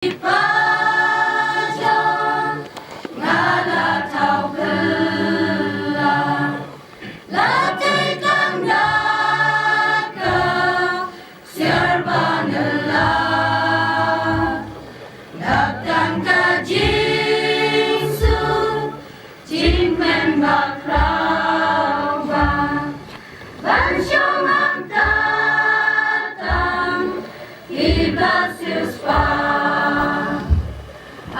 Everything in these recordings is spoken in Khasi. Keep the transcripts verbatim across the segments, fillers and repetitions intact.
Pajong nga la tau pela, la tei tang da ka siar ba nyela. Dap tang ka jingsuk jingmen ba khraw ba ban shong hamta tang i ba siuspa.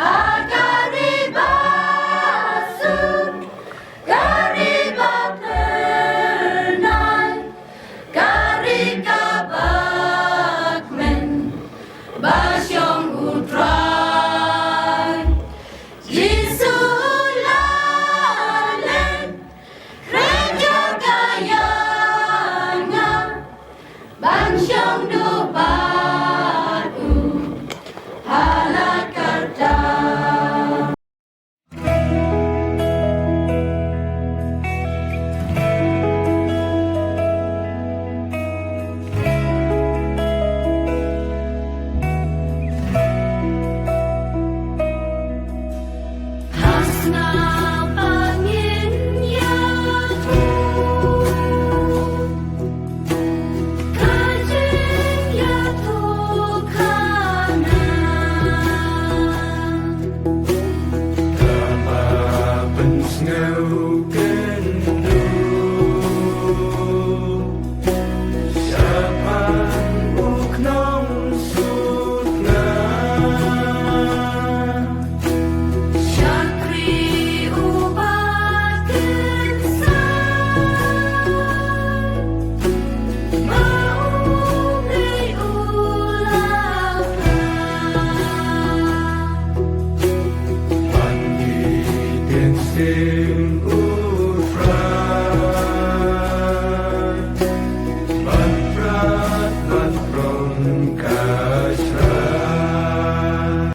A ka ri ba suk, ka ri ba pernai, ka ri ka bakmen ba shong U Trai. Jisu la leh, kren jaka ïa nga ban shong duh bad u ha la karta. Shakri uba kynsai, ba u mei u la pha. Wan ki kynsai